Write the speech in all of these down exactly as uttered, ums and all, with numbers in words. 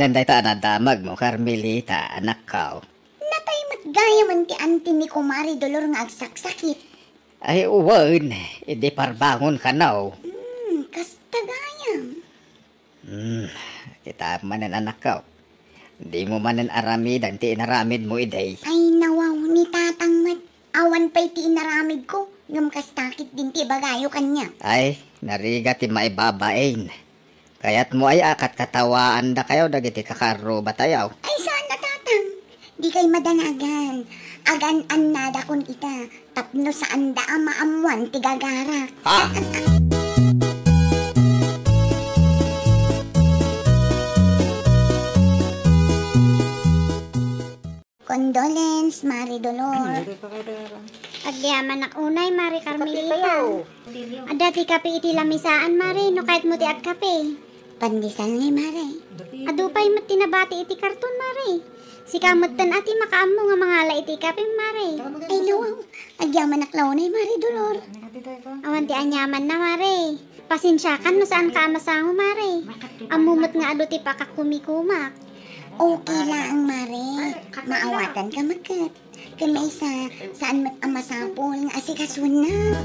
Dayta a nadamagmo, Carmelita, anakko. Natay met gayamen ti anti ni Kumare Dolor nga agsaksakit. Ay, wen, idi parbangon kano. Hmm, kasta gayam. Hmm, kita manen, anakko. Dimo manen aramiden ti inaramidmo idi. Ay, nawaw, ni tatang met. Awan pay ti inaramidko, ngem kasta ketdin ti ibagayo kaniak. Ay, narigat ti maibabain. Kayatmo aya a katkatawaandakayo dagiti kakarrubatayo? Ay, saan a, tatang. Dikay madanagan. Agan-annadakon ita tapno saanda a maammoan ti gagarak. Ha? Condolence, Mare Dolor. Agyamanak unay, Mare Carmelita. Adda ti kape iti lamisaan, Mare, no kayatmo ti agkape. Pandesal ni, Mare. Adu pay met ti nabati iti karton, Mare. Sika metten a ti makaammo nga mangala iti kape, Mare. Ay, no. Agyamanak la unay, Mare Dolor. Awan ti anyamanna, Mare. Pasensiakan no saanka a masango, Mare. Ammo met nga adu ti pakakumikumak. Okay laeng, Mare. Maawatanka met ket. Ken maysa, saan met a masapul nga asikasuennak.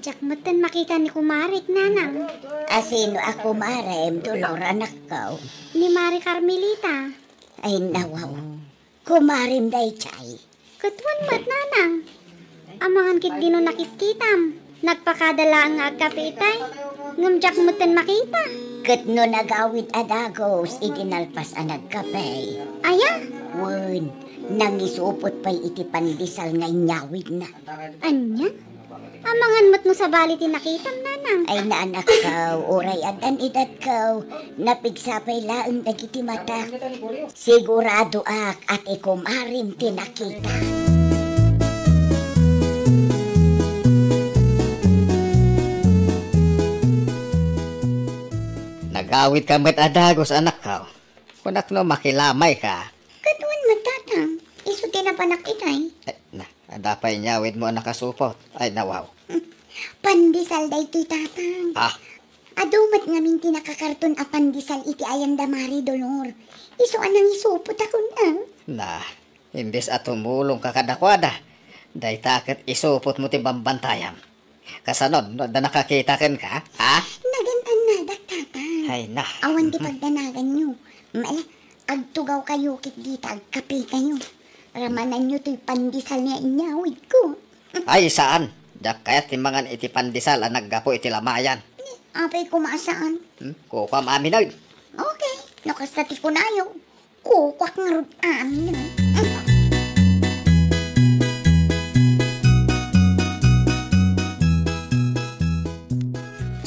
Diak metten makita ni kumarek, nanang. A sino a kumarem, Dolor, anakko? Ni Mare Carmelita. Ay, nawaw. Kumarem daydiay. Ket wen met, nanang. Amangan ketdino nakitkitam. Nagpakada laeng nga agkape itay. Ngem diak metten makita. Ket no nagawid a dagus idi nalpas a nagkape. Aya? Wen, nangisupot pay iti pandesal nga inyawidna. Ania? Amangan met no sabali ti nakitam, nanang. Ay, naanakko, uray addan edatko, napigsa pay laeng dagiti matak. Siguradoak a ti kumarem ti nakita. Nagawidka met a dagus, anakko. Kunak no makilamayka. Ket wen met, tatang, isu ti napanak itay. Eh, na, adda pay inyawidmo a nakasupot. Ay, nawaw. Hmm. Pandesal daytoy, tatang. Ah. Adu met ngamin ti nakakarton a pandesal iti ayan da Mare Dolor. Isu a nangisupotako, a. Na, imbes a tumulongka kadakuada, dayta ket isupotmo ti bambantayam. Kasano, no adda nakakita kenka, ha? Nagan-annadak, tatang. Ay, na. Awan ti pagdanaganyo. Mala, agtugawkayo ket dita agkapekayo. Ramananyo toy pandesal nga inyawidko. Ay, saan. Diak kayat ti mangan iti pandesal a naggapu iti lamayan. Apay koma a saan? Hmm? Kukuam amin, ay. Okay, no kasta ti kunayo. Kukuak ngarud amin.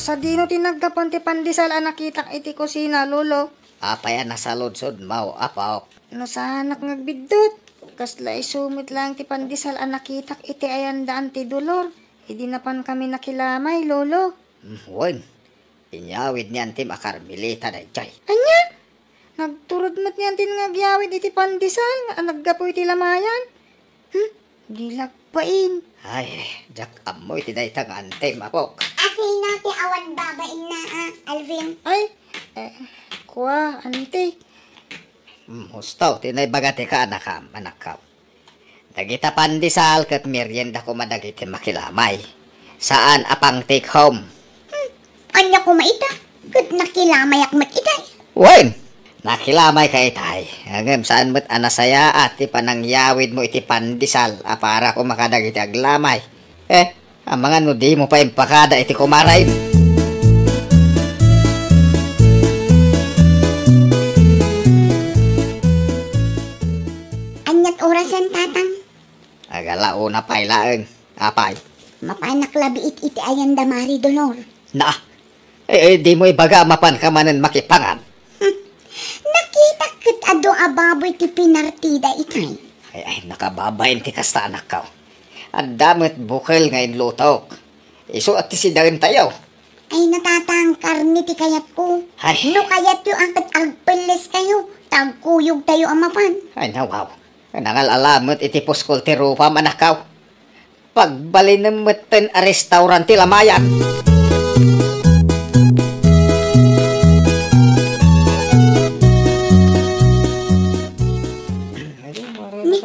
Sadino ti naggapuan ti pandesal a nakitak iti kusina, Lolo? Apay a nasaludsodmo, apok? No saanak nga agbiddut, kasla isu met laeng ti pandesal a nakitak iti ayan da Anti Dolor. Idi napankami nakilamay, Lolo. Hmm, wen. Inyawid ni Antim a Carmelita daydiay. Ania? Nagturod met ni Antim nga agyawid iti pandesal nga naggapu iti lamayan. Hmm? Di lagpain. Ay, diak ammo iti dayta nga Antim, apok. Asino ti awan babainna, a, Alvin? Ay, eh, kua, Anti. Hmm, husto ti naibaga ti kaanakam, anakko. Dagita pandesal ket merienda koma dagiti makilamay. Saan a pang-take home. Hmm, ania koma ita? Ket nakilamayak met itay. Wen, nakilamayka itay. Ngem saan met a nasayaat ti panangyawidmo iti pandesal a para koma kadagiti aglamay. Eh, amangan no dimo pay impakada iti kumarem. Aniat orasen, tatang? Agalauna pay laeng. Apay? Mapanak labiit iti ayan da Mare Dolor. Na, eh, eh, dimo ibaga a mapanka manen makipangan. Hmm. Nakitak ket adu a baboy ti pinartida itay. Ay, ay, nakababain ti kasta, anakko. Adda met bukel nga inlutok. Isu a ti sidaentayo. Ay, natatang, karne ti kayatko. Ay. No kayatyo a ket agpelleskayo, ta agkuyogtayo a mapan. Ay, nawaw. Nangal-ala met iti puskol ti rupam, anakko. Pagbalinem metten a restaurant ti lamayan. Ni,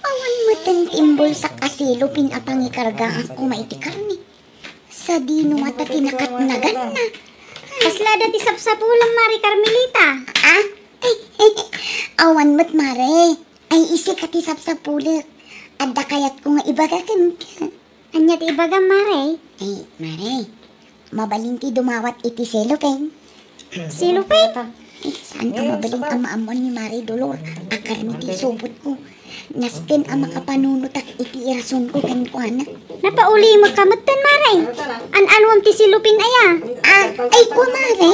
awan metten ti imbulsak a silupin a pangikargaak koma iti karne. Sadino ngata ti nakatnaganna? Kasla da ti sapsapulem, Mare Carmelita? Ah? Awan met, Mare. Ay, isika ti sapsapulek. Adda kayatko nga ibaga kenka. Ania ti ibagam, Mare? Ay, Mare, mabalin ti dumawat iti cellophane. Cellophane? Eh, saan a mabalin a maammuan ni Mare Dolor a karne ti isupotko? Nasken a makapanunotak iti irasonko kenkuana. Napaulimekka metten, Mare. An-anuam ti cellophane aya? Ah, ay, kua, Mare.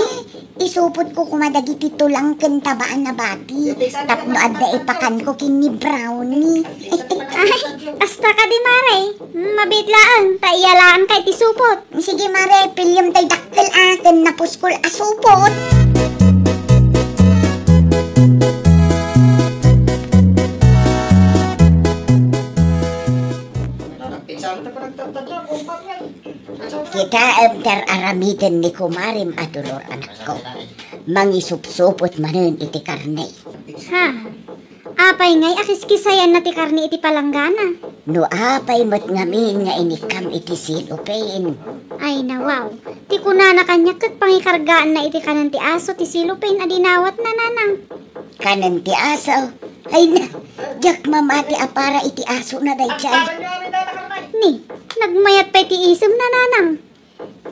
Isupotko koma dagiti tulang ken taba a nabati tapno adda ipakanko ken ni Brownie. Ay, kasta kadi, Mare. Hmm, mabiit laeng, ta iyalaanka iti supot. Sige, Mare, piliem tay dakkel a ken napuskol a supot. Kitaem ti ar-aramiden ni kumarem a Dolor, anakko. Mangisupsupot manen iti karne. Ha? Apay ngay a kiskisayanna ti karne iti palanggana? No apay met ngamin nga inikkam iti cellophane. Ay, nawaw. Ti kunana kaniak ket pangikargaanna iti kanen ti aso ti cellophane a dinawatna, nanang. Kanen ti aso? Ay na, diak mamati a para iti asona daydiay. Ni, nagmayat pay ti isemna, nanang.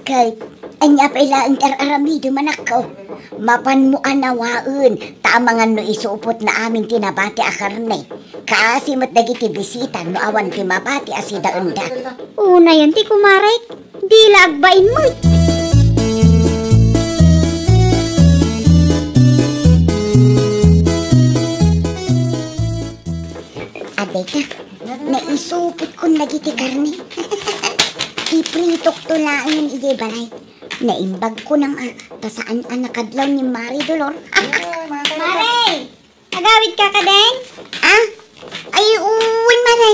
Ket, ania pay laeng ti ar-aramidem, anakko? Mapanmo a nawaen, ta amangan no isupotna amin ti nabati a karne. Kaasi met dagiti bisita no awan ti mabati a sidaenda. Unayen ti kumarek, dila agbain met. Adayta, naisupotkon dagiti karne. Ipritokto laengen idiay balay. Naimbagko nang, ah, ta saan a nakadlaw ni Mare Dolor. Mare! Agawidka kadin? Ah? Ay, wen, Mare.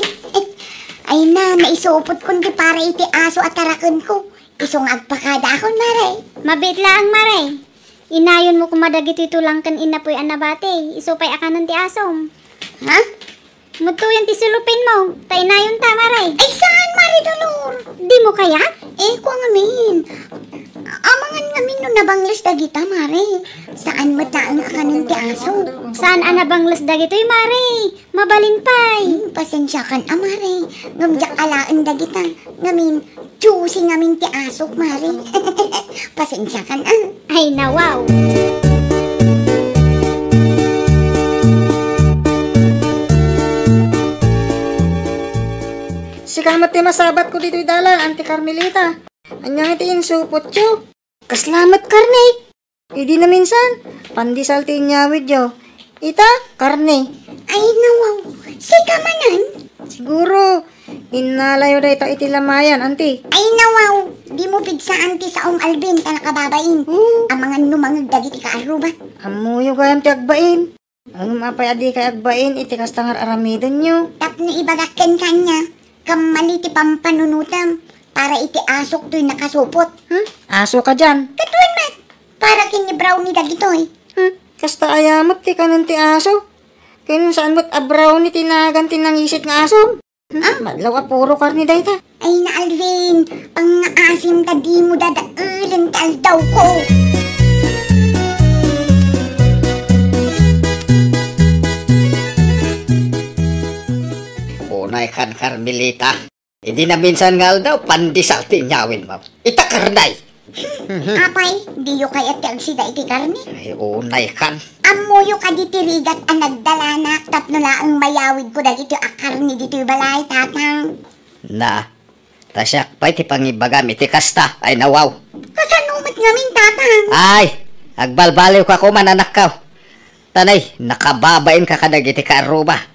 Ay na, naisupotkon ti para iti aso a tarakenko. Isu nga agpakadaakon, Mare. Mabiit laeng, Mare. Inayonmo koma dagiti tulang ken innapoy a nabati. Isu pay a kanen ti asom. Ha? Mudtoyen ti cellophane mo, ta inayonta, Mare. Ay, saan, Mare Dolor? Dimo kayat? Eh, kua ngamin. Amangan ngamin no nabangles dagita, Mare. Saan met laeng a kanen ti aso. Saan a nabangles dagitoy, Mare? Mabalin pay. Hmm, pasensiakan a, Mare. Ngem diak alaen dagita. Ngamin, juicy ngamin ti asok, Mare. Pasensiakan a. Ay, nawaw. Sika met ti masabatko ditoy dalan, Auntie Carmelita. Ania ti insupotyo? Kasla met karne. Idi naminsan, pandesal ti inyawidyo. Ita, karne. Ay, nawaw. Sika manen? Siguro, innalayo dayta iti lamayan, Auntie. Ay, nawaw. Dimo pigsaan ti saom, Alvin, ta nakababain. Oo. Amangan no mangeg dagiti kaarruba. Ammoyo gayam ti agbain. Ngem apay a dikay agbain iti kasta nga ar-aramidenyo? Tapno ibagak kenka ania, kammali ti pampanunotem para iti asok toy nakasupot. Hmm? Aso kadian? Ket wen met, para ken ni Brownie dagitoy. Hmm? Kasta aya met ti kanen ti aso? Ken saan met a Brownie ti nagan ti nangisit nga aso? Ah, madlaw a puro karne dayta. Ay na, Alvin, pangngaasim ta dimo dadaelen ti aldawko. Unay kan, Carmelita. Idi naminsan nga aldaw, pandesal ti inyawenmo. Ita karne. Apay, diyo kayat ti agsida iti karne? Ay, unay kan. Ammoyo kadi ti rigat a nagdalanak tapno laeng mayawidko dagitoy a karne ditoy balay, Tatang? Na, ta siak pay ti pangibagam iti kasta, ay nawaw. Kasano met ngamin, Tatang? Ay, agbalbaliwka koma, anakko. Ta nay, nakababainka kadagiti kaarruba.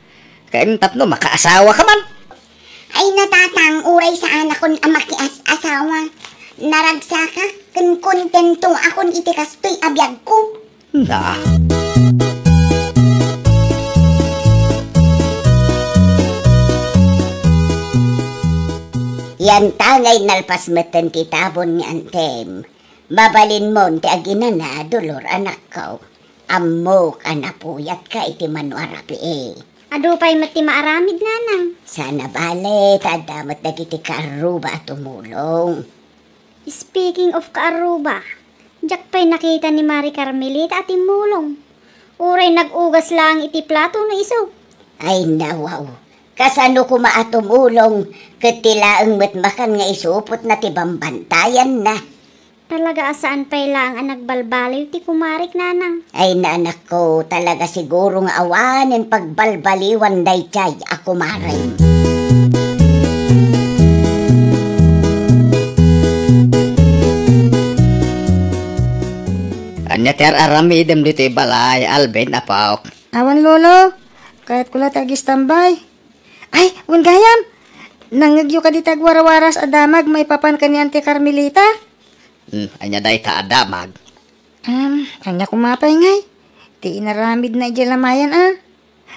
Ken tapno makaasawaka man. Ay na, Tatang, uray saanakon a makias-asawa. Naragsakak ken kontentoakon iti kastoy a biagko. Na. Yantangay nalpas metten ti tabon ni antem. Mabalinmon ti aginana, Dolor, anakko. Ammok a napuyatka iti mano a rabii. Adu pay met ti maaramid, nanang. Saan a bale, ta adda met dagiti kaarruba a tumulong. Speaking of kaarruba, diak pay nakita ni Mari Carmelita a timmulong. Uray nag-ugas laeng iti plato no isu. Ay, nawaw. Kasano koma a tumulong, ket ti laeng met makan nga isupotna ti bambantayanna. Talaga a saan pay laeng a nagbalbaliw ti kumarek, nanang. Ay, anakko, talaga siguro nga awanen pagbalbaliwan daydiay a kumarem. Ania ti ar-aramidem ditoy balay, Alvin, apok? Awan, Lolo. Kayatko la ti agistambay. Ay, wen gayam! Nangngegyo kadi ti agwarawaras a damag maipapan ken ni Auntie Carmelita? Hmm, ania dayta a damag? Em, ania koma pay ngay? Ti inaramidna idiay lamayan a.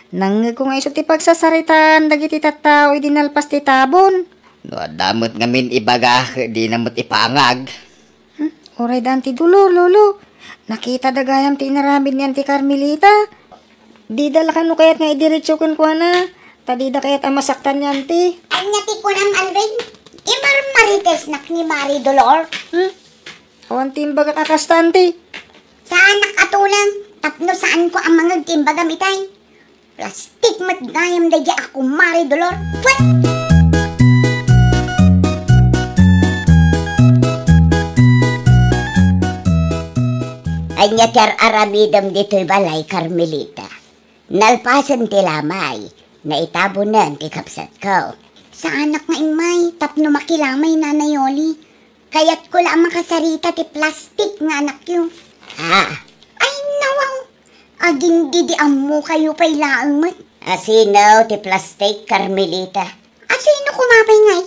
Nangngegko nga isu ti pagsasaritaan dagiti tattao idi nalpas ti tabon. No adda met ngamin ibaga, dina met ipangag. Hmm, uray daan ti Dolor, Lolo. Nakitada gayam ti inaramid ni Auntie Carmelita. Dida la kano kayat nga idiretso kenkuana, ta dida kayat a masaktan ni Auntie. Ania ti kunam, Alvin? Imarmaritesnak ni Mari Dolor? Hmm? Awan ti imbagak a kasta, Auntie. Saanak a tuleng, tapno saanko a mangngeg ti imbagam itay. Plastik met gayam daydiay a kumare Dolor. Pwet! Ania ti ar-aramidem ditoy balay, Carmelita? Nalpasen ti lamay, naitabonen ti kabsatko. Saanak nga immay tapno makilamay, Nana Yoli. Kayatko la a makasarita ti plastik nga anakyo. Ah. Ay, nawaw. Agingga idi ammokayo pay laeng met. Asino ti plastik, Carmelita? Asino koma pay ngay?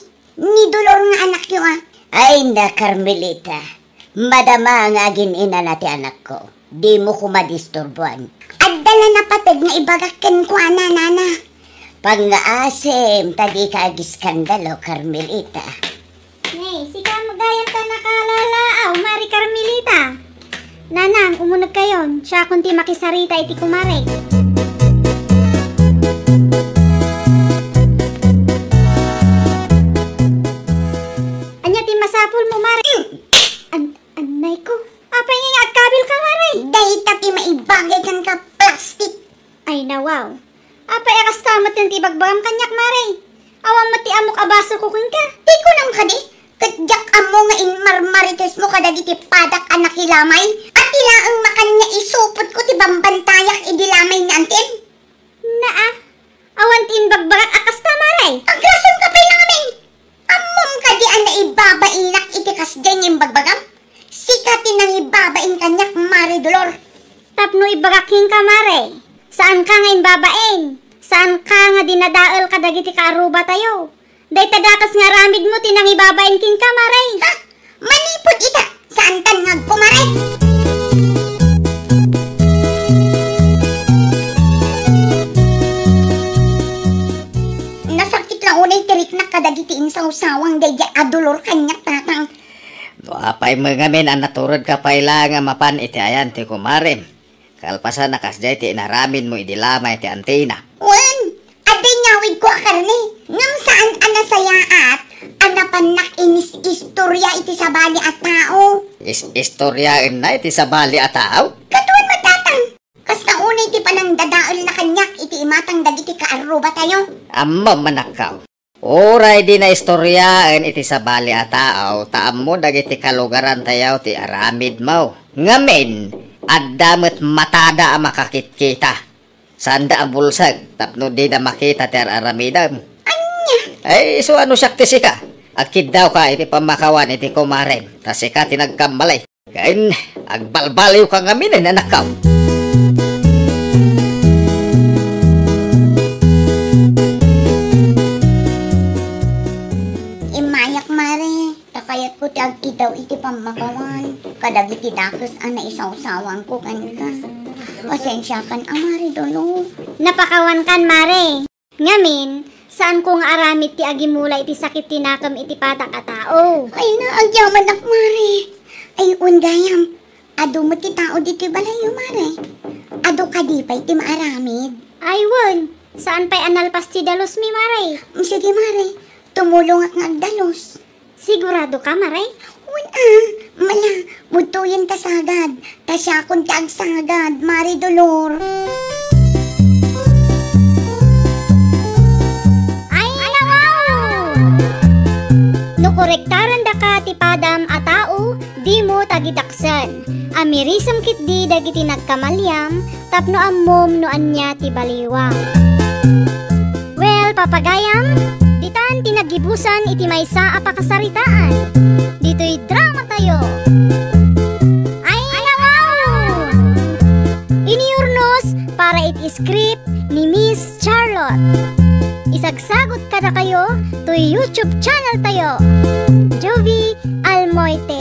Ni Dolor nga anakyo a. Ay na, Carmelita. Madama nga agin-inana ti anakko. Dimo koma disturboan. Adda la napateg nga ibagak kenkuana, nana. Pangngaasim ta dika agiskandalo, Carmelita. Nay, sika met gayam ta nakalaalaaw, Mari Carmelita. Nanang, umunegkayon, siakon ti makisarita iti kumarek. Ania ti masapulmo, Mari? An-, annay ko. Apay nga agkabilka, Mari? Dayta ti maibagay kenka, plastik. Ay, nawaw. Apay a kasta met ti ibagbagam kaniak, Mari? Awan met ti ammok a basolko kenka. Ti kunam kadi, ket diak ammo nga inmarmaritesmo kadagiti padak a nakilamay, a ti laeng makan nga isupotko ti bambantayak idi lamay ni Auntie. Naa, awan ti imbagbagak a kasta, Mari. Agrasonka pay la ngamin. Ammom kadi a naibabainak iti kasdiay nga imbagbagam? Sika ti nangibabain kaniak, Mari Dolor. Tapno ibagak kenka, Mari, saanka nga imbabain. Saanka nga dinadael kadagiti kaarrubatayo. Dayta dakes nga aramidmo ti nangibabain kenka, Mari. Ha? Manipud ita, saankan nga agkumarek. Nasakit la unay ti riknak kadagiti insawsawang daydiay a Dolor kaniak, tatang. No apay met ngamin a naturedka pay la nga mapan iti ayan ti kumarem. Kalpasan a kasdiay ti inaramidmo idi lamay ti antina. Wen, adda inyawidko a karne, ngem saan a nasayaat a napannak inis-istoria iti sabali a tao. Is-istoriaenna iti sabali a tao? Kaduan met, tatang. Kasta unay ti panangdadaelna kaniak iti imatang dagiti kaarrubatayo. Ammom, anakko. Uray di naistoriaen iti sabali a tao, ta ammo dagiti kalugarantayo ti aramidmo. Ngamin, adda met matada a makakitkita. Saanda a bulsek tapno dida makita ti ar-aramidem. Ania? Ay, isu a no siak ti sika, agkiddawka iti pammakawan iti kumarem, ta sika ti nagkamali. Ken agbalbaliwka ngamin, anakko. Immayak, Mare, ta kayatko ti agkiddaw iti pammakawan kadagiti dakes a naisawsawanko kenka. Pasensiakan a, Mare Dolor. Napakawankan, Mare. Ngamin, Saanko nga aramid ti agimula iti sakit ti nakem iti padak a tao. Ay, naagyamanak, Mare. Ay, wen gayam. Adu met ti tao ditoy balayyo, Mare. Adu kadi pay ti maaramid? Ay, wen. Saan pay a nalpas ti dalosmi, Mare? Mm, sige, Mare. Tumulongak nga agdalus. Sigurado ka, Mare? Wen a, mala, mudtoyen ta sagad. Ta siakon ti agsagad, Mare Dolor. Ay, nawaw! No korektarendaka ti padam a tao, dimo tagidaksen. Amirisem ketdi dagiti nagkamaliam, tapno ammom no ania ti baliwam. Well, papagayam, ditan ti naggibusan iti maysa a pakasaritaan. Ditoy drama tayo. Ay, nawaw! Iniyurnos para iti script ni Miss Charlotte. Isagsagot kadakayo toy YouTube channel tayo, Jovie Almoite.